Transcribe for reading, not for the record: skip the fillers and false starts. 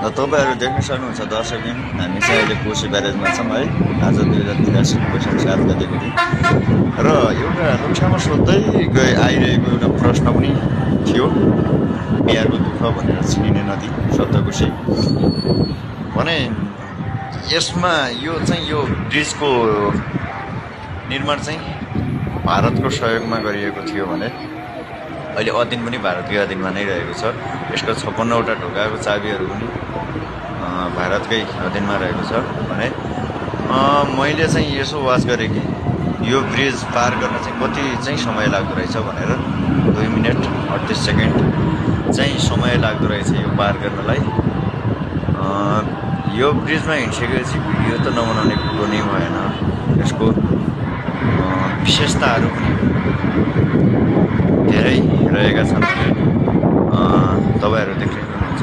र तपाईँहरू देख्न सक्नुहुन्छ दर्शकबिन हामी चाहिँ अहिले कोशी ब्यारेजमा छौँ है आज 2083 वैशाख 7 गतेदेखि र एउटा कक्षामा सोध्दै आइरहेको एउटा प्रश्न पनि थियो बिहारको दुःख भनेर चिनिने नदी सप्तकोशी भने यसमा यो ब्रिजको निर्माण चाहिँ भारतको सहयोगमा गरिएको थियो भने अहिले अधीन पनि भारतकै अधीनमा नै रहेको छ। यसको 56वटा ढोकाको चाबीहरू पनि भारतकै अधीनमा रहेको छ भने मैले चाहिँ यसो वाच गरेँ कि यो ब्रिज पार गर्न चाहिँ कति चाहिँ समय लाग्दो रहेछ भनेर 2 मिनेट 38 सेकेन्ड चाहिँ समय लाग्दो रहेछ यो पार गर्नलाई। यो ब्रिजमा हिँडिसकेपछि भिडियो त नबनाउने कुरो नै भएन। यसको विशेषताहरू पनि धेरै रहेका छन्। तपाईँहरू देख्नुहुन्छ।